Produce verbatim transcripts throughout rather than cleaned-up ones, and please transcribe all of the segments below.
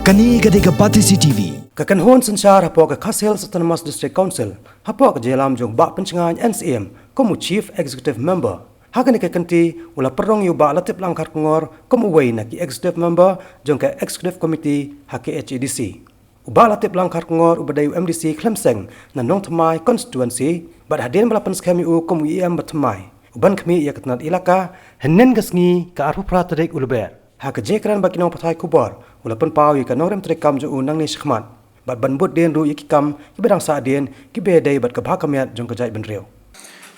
Kane ka dei ka Batesi T V. Ka kynhun synshar hapoh ka Khasi Hills Autonomous District Council, hapoh ka jingïalam jong u Bah Pynshngaiñ N C M kum u Chief Executive Member. Ha kane ka kynti u la pynrung ïa u Bah Latiplang Kharkongor kum uwei na ki Executive Member jong ka Executive Committee ha K H A D C. U Bah Latiplang Kharkongor uba dei u M D C khlem seng na Nongthymmai constituency, bad hadien ba la pynskhem ïa u kum u E M bathymmai uban khmih ïa ka tnat elaka, hynnin ka sngi ka arphew phra tarik u Lber, ha ka jingkren bad ki nongpathai khubor u la pynpaw ïa ka nongrim treikam jong u nangne shakhmat, bad ban bud dien ruh ïa ki kam kiba dang sahdien kiba ïadei bad ka bha ka miat jong ka jaitbynriew.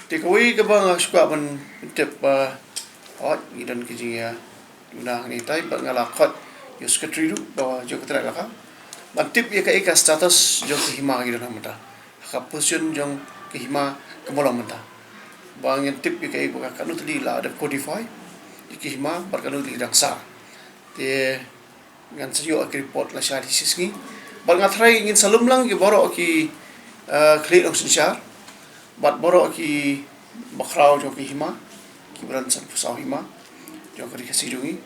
Te kawei kaba nga sngewkwah ban tip ba, oh, ngi don ka jingïa duna hangne tai, bad nga la khot ïa u secretary ruh ba jong ka tnat elaka ban tip ïa kaei ka status jong ka hima ngi don mynta, ha ka position jong ka hima kumba long mynta, ba ngin tip ïa kaei ba katno tylli la dep codify ïa ka hima bad katno tylli dang sah. Te ngan sa ïoh ïa ka report lashai shi sngi. Bad nga tharai ngin sa lum lang ïa baroh ki, eh, khlieh nongsynshar bad baroh ki bakhraw jong ka hima, kiba don sanphew saw hima jong ka Ri Khasi jong ngi.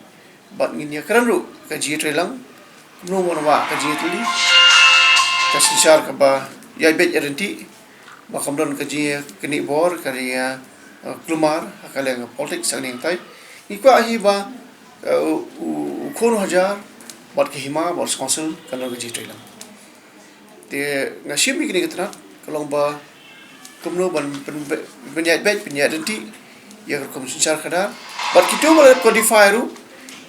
Bad ngin ïakren ruh ka jingïatreilang, kumno ban wah ka jingïatylli, ka synshar kaba ïaid beit ïaid ryntih, ba kam don ka jingïakynduh bor, ka jingïa, eh, kulmar ha ka liang ka politics hangne hangtai. Ngi kwah hi ba, eh, u, u, u khun u hajar bad ka hima bad u Council kan don ka jingïatreilang. Te nga shim ïa kane ka tnat ka long ba kumno ban pyn-, pynïaid beit pynïaid ryntih ïa ka rukom synshar khadar. Bad kito ba la dep codify ruh,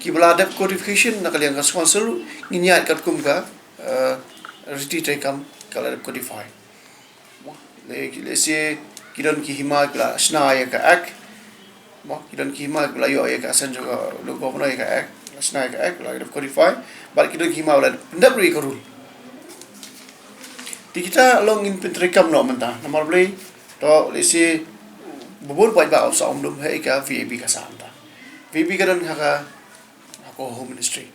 kiba la dep codification na ka liang ka Council ruh, ngin ïaid katkum ka, eh, riti treikam ka la dep codify. Mo, le, lehse ki don ki hima ki la shna ïa ka Act. Mo, ki don ki hima ki la ïoh ïa ka assent jong ka Governor ïa ka Act, la shna ïa ka Act, la dep codify. Bad ki don ki hima la pyndep ruh ïa ka rule. Te kita long ngin pyntreikam noh mynta. Namar balei, to lehse ba bun paidbah u sa ym lum ha ïa ka V A B ka sah mynta. V A B ka don ha ka, ha ka Home Ministry.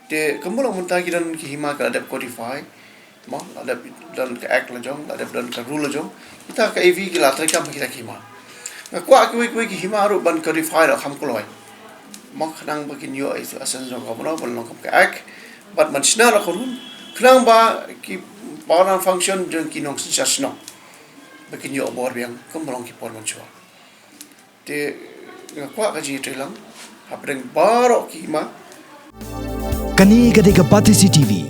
Te kumba long mynta ki don ki hima ki la dep codify, mo, la dep don ka Act la jong, la dep don ka rule la jong. Kita ka A V ki la treikam kita ki hima. Nga kwah kiwei kiwei ki hima ruh ban codify ruh kham kloi, mo, khnang ba kin ïoh ïa ka assent jong ka Governor ban long kum ka Act. Bad ban shna la ka rule, khnang ba ki power and function jong ki nongsynshar shnong ba kin ïoh bor biang kumba long ki por mynshuwa. Te nga kwah ka jingïatreilang hapdeng baroh ki hima. Kane ka dei ka Batesi T V.